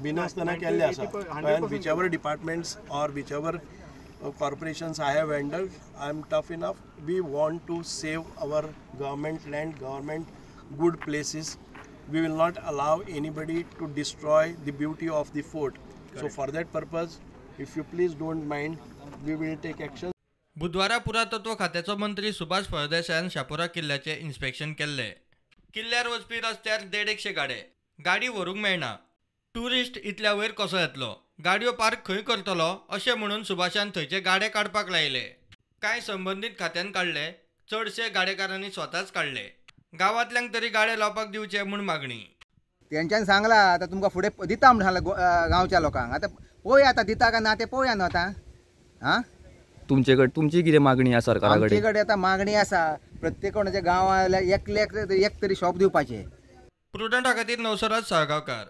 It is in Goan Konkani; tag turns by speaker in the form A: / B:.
A: भिनासतना केल्लें आसा. And whichever departments or whichever corporations I have handled, I am tough enough. We want to save our government land, government good places. We will not allow anybody to destroy the beauty of the fort. So for that purpose, if you please don't mind, we will take action.
B: बुधवारा पुरातत्व खात्याचो मंत्री सुभाष फळदेसायान शापोरा किल्ल्याचें इन्स्पेक्शन केल्लें. किल्ल्यार वचपी रस्त्यार 150 गाडे, गाडी व्हरूंक मेळना. ट्युरिस्ट इतल्या वयर कसो येतलो, गाडयो पार्क खंय करतलो अशें म्हणून सुभाषान थंयचे गाडे काडपाक लायले. कांय संबंदीत खात्यान काडले, चडशे गाडेकारांनी स्वताच काडले. गांवांतल्यांक तरी गाडे लावपाक दिवचे म्हूण मागणी.
C: तेंच्यान सांगला आतां तुमकां फुडें दिता म्हण सांगला गांवच्या लोकांक. आतां पळोवया आतां दिता काय ना तें पळोवया न्हू आतां. आं,
D: तुमचे कडेन तुमची कितें मागणी आसा सरकारा कडेन?
C: आमचे कडेन आतां मागणी आसा प्रत्येक कोणाच्या गांवांतल्या एकल्याक एक तरी शॉप दिवपाचें.
B: प्रुडंटा खातीर नवसराज साळगांवकार.